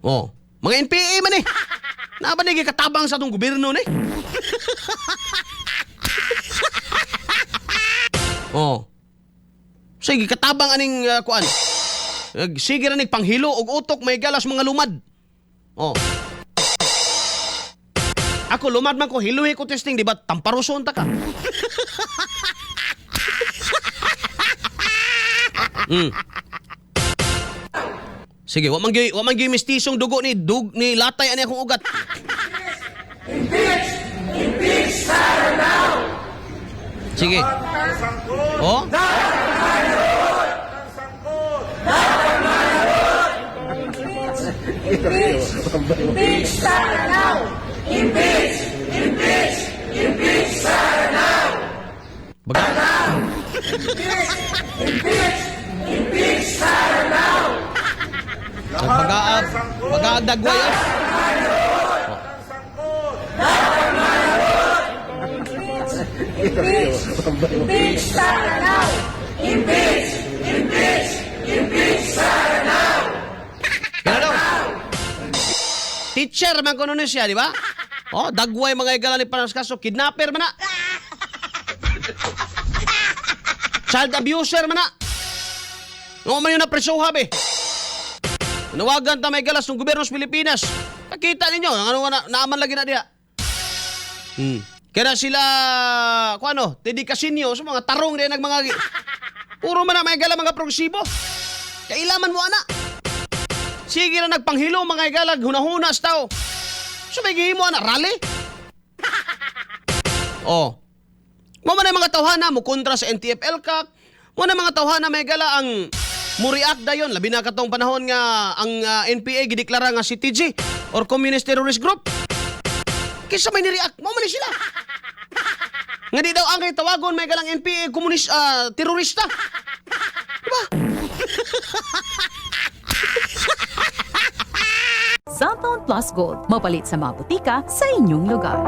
Oh, mga NPA man eh. Naa ba ni katabang sa atong gobyerno ni? Oh. Sige, katabang aning kuan. Sige ra ning panghilo og utok may galas mga lumad. Oh. Ako lumad man ko, hiluhi ko testing, di ba? Tamparuson ta ka. Sige, wa man gyud mistisong dugo ni dug ni latay ani akong ugat. Sige. Oh? Impeach Sara now! Impeach! Impeach! Impeach Sara now! Baga. Impeach! Impeach Sara now! Baga baga dagway oh. Impeach! Impeach Sara now! Impeach! Impeach! Impeach Sara now! Kaya daw. Teacher man kuno ni siya, di ba? Oh, dagway mga igala ni Panas kaso kidnapper man na. Child abuser man na. Ngo man yun na presoha be. Nawagan ta may galas ng gobyerno sa Pilipinas. Pakita ninyo, ang ano na, naaman lagi na diha. Kaya sila, kung ano, Teddy Casinio, sa mga tarong din nag mga. Puro man na may gala mga progresibo. Kailaman mo, ana. Sige na nagpanghilo mga igalag, hunahuna sa tao. So may gihimo ana, rally? Oh. Mo man ang mga tawhana mo kontra sa NTF-ELCAC. Mo na mga tawhana may gala ang mo-react dayon labi na katong panahon nga ang NPA gideklara nga CTG or Communist Terrorist Group. Kinsa may ni-react, mo man ni sila. Nga di daw ang kay tawagon may galang NPA komunist terorista. Diba? Xanthone Plus Gold, mapalit sa mga butika sa inyong lugar.